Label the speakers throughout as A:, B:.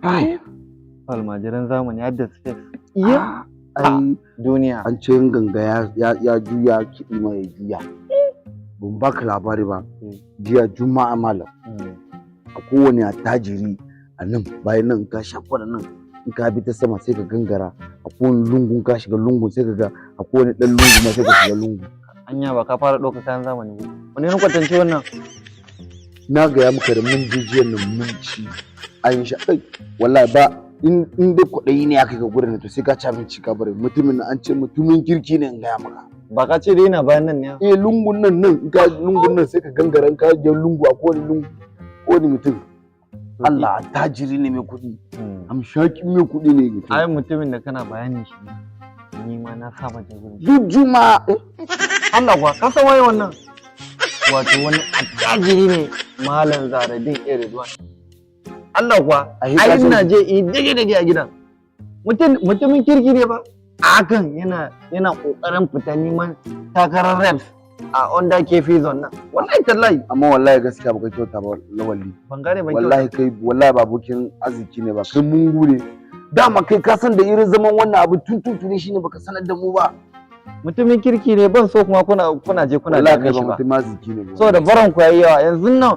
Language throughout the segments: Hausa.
A: Ai.
B: Almajiran zamani har da space. Iya.
A: Ai.
B: Duniya.
A: An ce in ganga ya juya, kiɗi ma ya juya. Ban baka labari ba. Jiya Juma'a, malam, a kowane attajiri a nan bayan nan, ka sha kwana nan, in ka bi ta sama sai ka gangara a kowane lungun, ka shiga lungun sai ka ga a kowane ɗan lungu ma sai ka shiga lungu.
B: Anya ba ka fara ɗaukar kayan zamani ba? Wani irin kwatance wannan?
A: Na gaya maka da mun je jiyan nan, mun ci, an sha. Kai, wallahi ba in dai kwaɗayi ne aka ga gurin, to sai ka ci abinci ka bari. Mutumin nan an ce mutumin kirki ne, in gaya maka.
B: Ba ka ce dai yana bayan nan ne?
A: Eh, lungun nan nan, in ka lungun nan sai ka gangara, in ka je lungu, a kowane lungu, kowane mutum, Allah, attajiri ne mai kuɗi, hamshakin mai kuɗi ne mutum.
B: Ai mutumin da kana bayanin shi ne, ni ma na saba da gurin.
A: Duk Juma'a, eh.
B: Allah kuwa, ka san waye wannan? Wato wani attajiri ne, Malam Zaradin Ridwan. Allah kuwa.
A: Ai,
B: ai
A: ka san
B: ina
A: shi.
B: je yi dage dage a gidan. Mutumin kirki ne ba. A hakan yana kokarin fita neman takarar reps a under Keffi zone nan. Wallahi tallahi.
A: Amma wallahi gaskiya baka kyauta ba, Lawalli.
B: Ban gane, ban kyauta.
A: Wallahi kai, wallahi ba abokin arziki ne ba kai, mungu ne. Dama kai ka san da irin zaman wannan abu tun tun shine baka sanar da mu ba.
B: Mutumin kirki ne, ban so kuma kuna je kuna
A: Wallahi
B: dame
A: kai ba
B: shi ba.
A: mutum arziki ne ba.
B: Saboda baran ku yayi yawa yanzu nan,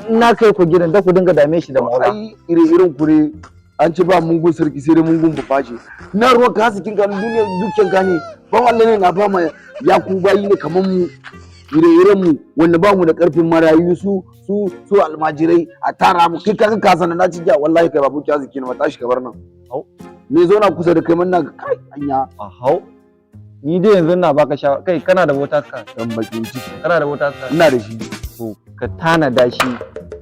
B: in na kai ku gidan da ku dinga dame shi da maula.
A: Ai ire irin ku ne, an ci ba mungun sarki sai dai mungun babaje. Na ruwan ka hasikin ka, duniya dukiyan ka ne? Ban Allah ne na ba ma ya ku bayi ne kamar mu, ire iren mu wanda ba mu da karfin marayu, su almajirai a tara mu. Kai kaga ka sanar na ci jiya. Wallahi kai babu arziki ne ba. Tashi ka bar nan.
B: Au.
A: Me zo na kusa da kai man na kai anya.
B: A hau. Ni dai yanzu na baka shawara, kai kana da voters card?
A: Dan bakin ciki.
B: Kana da voters card?
A: Ina da shi.
B: To ka tanada shi,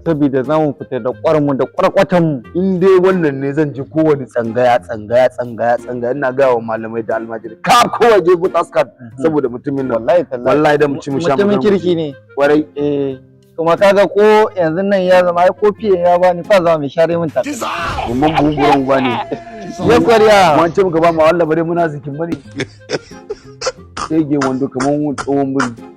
B: saboda za mu fita da ƙwarmu da ƙwarƙwatan mu.
A: In dai wannan ne, zan ji kowane tsangaya, tsangaya, tsangaya, tsangaya, ina ga wa malamai da almajiri ka kowa je voters card saboda mutumin nan.
B: Wallahi tallahi.
A: Wallahi da mu ci mu sha mu
B: Mutumin
A: gama.
B: kirki ne.
A: Kwarai.
B: Eh, kuma kaga ko yanzu nan ya zama ai ko fiye ya bani fa zama mai share min takalmi.
A: Mun buguran uba ne.
B: Ya kwarya.
A: Mun ce muka ba mu Allah bare muna zikin bane, shege wando kaman tsohon biri.